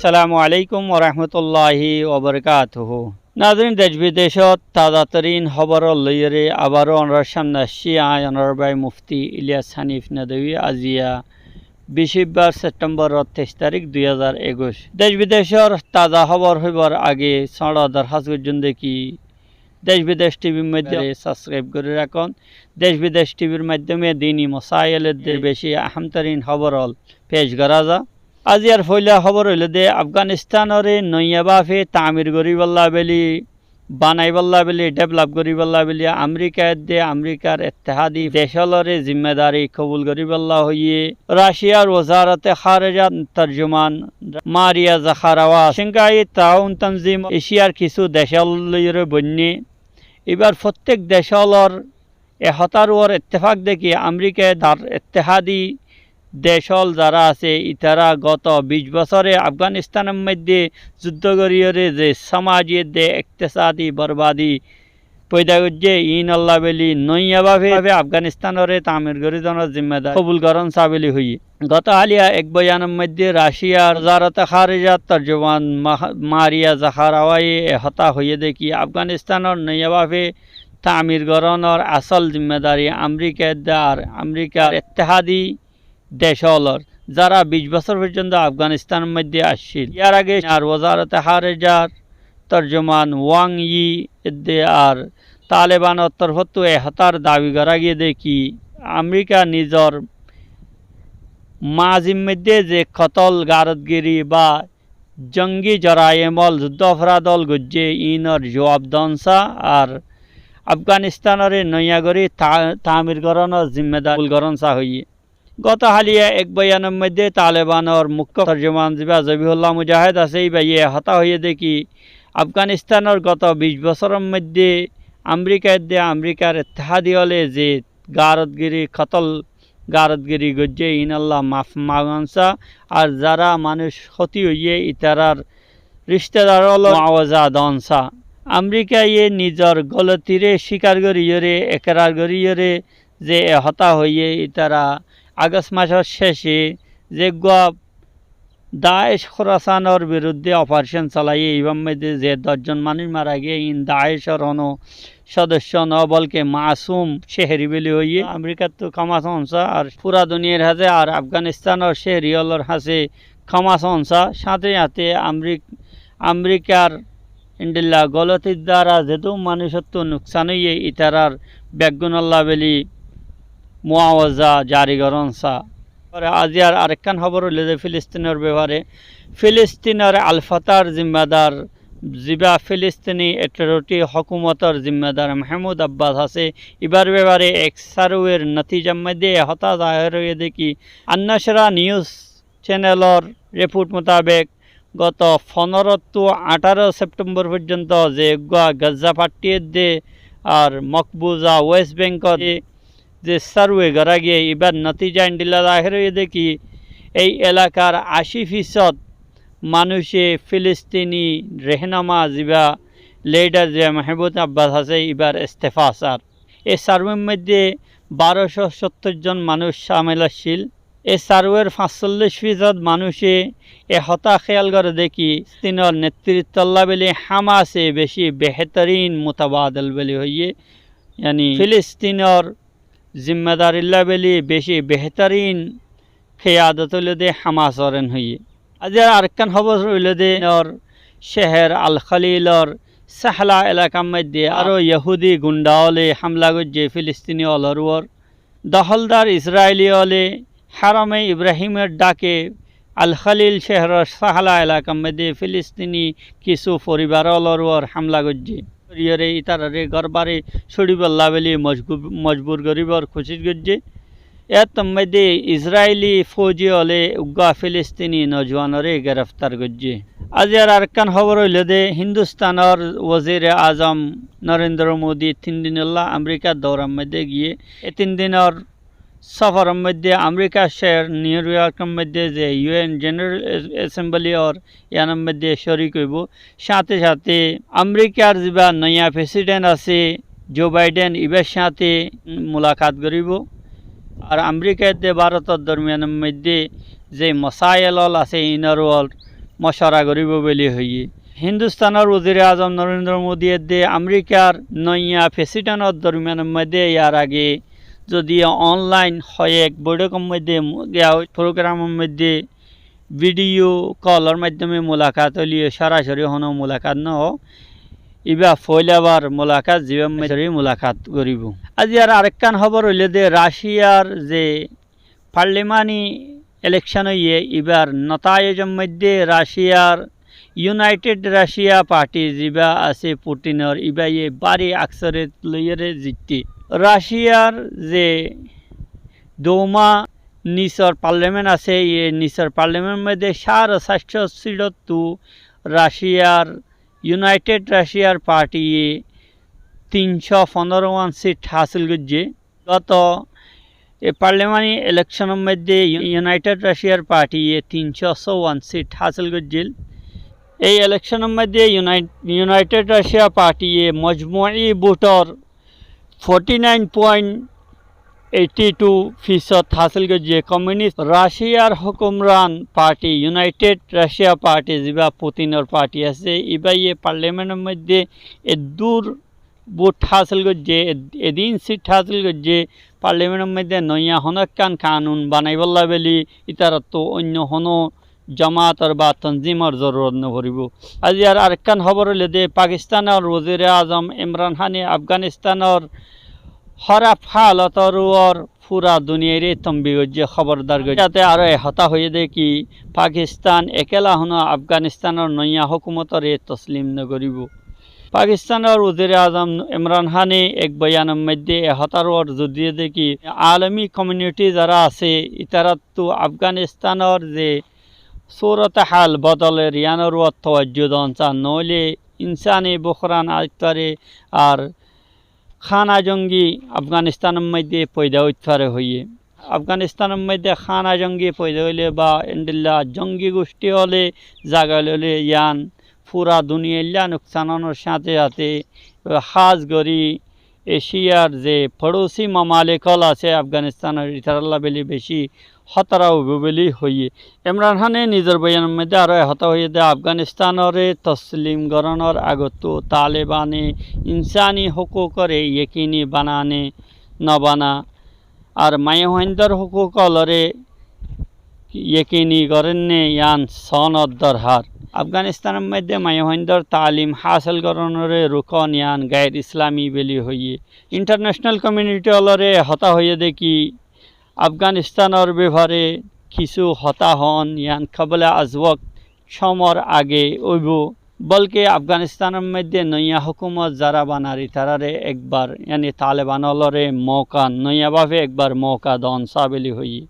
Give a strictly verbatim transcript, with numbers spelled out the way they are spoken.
Assalamu alaikum warahmatulláhi wabarakátuhu. Nazirin, dec bidecót taza tarin hóbor loiyóre abaró onorar sámne aiccí aññí onorar bái Mufti Iliyas Hanif Nadwi. Aziya bicíbbar Septemboror teic tarík dui házar ekuic. Dec bidecór taza hóbor hoibar age sóñra dorhás goijjum de ki, Dec Bidec T V r moiddé subscribe gorí rakón. Dec Bidec T V r maiddome dini mosail edde beci aham tarin hóbor ól pec gorá za. Aziyar foila hóbor óilde, Afganistanore noiya bafe tamir goríbolla beli, banaibólla beli, develop goríbolla beli Amerika edde Amerikar ettehadi dec ólore zimmadari kobul goríbolla hoiye Raciyar Wozarate Hárejar torjuman Mariya Zahárowa, Shanghai Taawun Tanzim, Eciyar kissú dec ól loiyóre boinné. Ibar fottek dec ólor e hotár uore ettefak de ki Amerika dar ettehadi dec ól zara asé, itara goto bic bosóre Afganistanor moiddé zuddo goríyore ze somaji edde ektisadi borbadi foida goijje, iínolla beli noiya bafe Afganistanore tamir gorí donor zimmadari kobul gorón sa beli hoiye. Goto háliya ek boyanor moiddé Raciyar Wozarate Hárejar torjuman Mah-, Mariya Zahárowaye e hotá hoiye de ki Afganistanor noiya bafe tamir gorónor asól zimmadari Amerika edde ar Amerikar ettehadi dec ólor, zara bic bosór foijjonto Afganistanor moiddé accíl. Iyar age Cínar Wozarate Hárejar torjuman Wang Yi edde ar Talebanor torfóttu e hotár dabi gorá giyé de ki Amerika nizor mazir moiddé ze kotol, garodgiri ba jongi joraim ól, zuddo oforad ól goijje, iínor juab don sa ar Afganistanore noiya gorí ta-, tamir gorónor zimmadari kobul gorón sa hoiye. Goto háliya ek boyanor moiddé Talebanor mukko torjuman ziba Zabihullah Mujahed asé, ibaye e hotá hoiye de ki Afganistanor goto bic bosóror moiddé Amerika edde Amerikar ettehadi óle ze garodgiri, kotol garodgiri goijje, iínolla maf magon sa, ar zara manúic hóti óiye itarar rictedar ólor muawaza don sa. Amerikaye nizor golotire cíkar goríyore, ekrar goríyore ze e hotá hoiye, itara Agost masor céce zeggúa Daesh Khorasanor biruddé operecon solaiye, ibar moiddé ze doc zon manúic mara giyé, iín Daeshor honó sodosso no, bolke masum ceheri beli hoiye. Amerikattu kóma soón sa, ar fura duniyair hañsé ar Afganistanor ceheri ólor hañsé kóma soón sa. Sáñte sáñte Amerik-, Amerikar endilla golotir dara zedún manúicottú nuksan óiye, itarar beggúnolla beli muawaza jari gorón sa. Ar aziyar arekkán hóbor óilde Filistinor befare. Filistinor Al-Fatahar zimmadar, ziba Filistini Authority hókumotor zimmadar Mahmud Abbas asé, ibar befare ek sarver notijar moiddé e hotá zaher óiye de ki, An-Nusra News channelor report mutabek, goto fonórottú añçáro September foijjonto ze eggúa Gaza fatti edde ar mokbuza West Bankot ze sarve gorá giyé, ibar notija endilla zaher óiye de ki, ei elakar ací fisót manúice Filistini rehnuma ziba, lidar ziba Mahmud Abbas asé, ibar estefa sar. E sarver moiddé barocó sottor zon manúic camil accíl. E sarver fañssollic fisót manúice e hotá kéyal goré de ki, Filistinor netrittolla beli Hamase beci behétorin mutabadel beli hoiye, yani Filistinor zimmadarilla beli beci behétorin kiyadot óilde Hamas oren hoiye. Aziyar arekkán hóbor óilde, Filistinor ceher Al-Khalilor Sahla elakar moiddé aró Yahudi gunda óle hamla goijje Filistini ólor uor. Doholdar Israili óle Harame Ibrahimor dhake Al-Khalil ceheror Sahla elakar moiddé Filistini kissú foribar ólor uor hamla goijje. Goijjé, itarare gór bari sóçibólla beli mojgu-, mojbur goríbar kucíc goijjé. Ettór moiddé Israili fouji óle uggúa Filistini nojuwanore gereftar goijjé. Aziyar arekkán hóbor óilde, Hindustanor Wazire Azam Narendra Modi tin dinolla Amerikar dourar moiddé giyé. E tin dinor soforor moiddé Amerikar ceher New Yorkor moiddé ze U N General As-, Assembly or, iyanor moiddé corik óibo. Sáñte sáñte Amerikar ziba noya president asé Joe Biden, ibar sáñte mulakat goríbo. Ar Amerika edde Bárotor dormiyanor moiddé ze mosail ól asé, inor uor mocuwara goríbou buli hoiyé. Hindustánor Wazir Azam Narendra Modi edde Amerikár noiya fesidentor dormiyanor moiddé yar age zodi onlain hoyek boiçókor moiddé giya prógramor moiddé vidiyo kolor maiddome mulakat óile sorasori honó mulakat noó. Ibá foóilabar mulakat, zibár moiddé sorasori mulakat goríbou. Aziyar arekkán hóbor óilde Raciyar ze parlemani elekcon óiye, ibár notaiyejor moiddé Raciyar Iunaithed Raciya Parti zibá asé Putinor, ibáye bári aksoriyot loiyóre zitte. Raciyar ze Douma nisor parlemen asé, iye nisor parlemenor moiddé cáre cáiccó siṭottú Raciyar Iunaithed Raciyar Partiye tincó fondóro wán siṭ hásil goijjé. Goto e parlemani elekconor moiddé Iu-, Iunaithed Raciyar Partiye tincó só wán siṭ hásil goijjíl. Ei elekconor moiddé Iunai-, Iunaithed Raciya Partiye mojmui buṭor forti nain poin eiṭṭi ṭu fisót hásil goijjé. Komiunist Raciyar hókumran parti Iunaithed Raciya Parti, zibá Putinor parti asé, ibáye parlementor moiddé eddúr buṭ hásil goijjé, ed-, edin siṭ hásil goijjé, parlementor moiddé noiya honó ekkán kanun banaibólla buli itarattu oinno honó jamaator ba tonzimor zorurot noforibóu. Aziyar arekkán hóbor óilde Pakistanor Wazir Azam Imran Hane Afganistánor hóraf hálotor uore fura duniyaire tonbi goijjé, hóbordar goijjé. Yáte aró e hotá hoiyé dé ki Pakistan ekela honó Afganistánor noiya hókumotore toslim nogoríbou. Pakistanor Wazir Azam Imran Hane ek boyanor moiddé e hotár uore zor diyé dé ki alomi komiuniti zará asé, itarattú Afganistánor ze surot hál bodoler yíanor uore towajju don sá, noóile insani buhran aitfare ar hána jongi Afganistánor moiddé foida óitfare hoiyé. Afganistánor moiddé hána jongi foida óile ba endilla jongi gucthi óile zaga loile yían fura duniyailla nuksan ónor cáñte cáñte hás gorí Eciyar ze foçosi mamalik ól asé Afganistánor, itarálla buli beci hótara óibo buli hoiyé. Imran Hane nizor boyanor moiddé aró e hotá hoiyé dé Afganistánore toslim gorónor agottú Talebane insani hókukore yekini banane nobana ar maiyafuaindor hókuk ólore yekini gorénne yían soónor dorhar. Afganistánor moiddé maiyafuaindor taalim hásil gorónore rukón yían gair islami buli hoiyé. Intarneconal komiuniti ólore e hotá hoiyé dé ki Afganistánor befare kissú hotá hoón yían kobole azwok cómor age óibo, bolke Afganistánor moiddé noiya hókumot zará banar itaráre ekbar, yáni Taleban ólore mouka, noiya bafe ekbar mouka don sá buli hoiyé.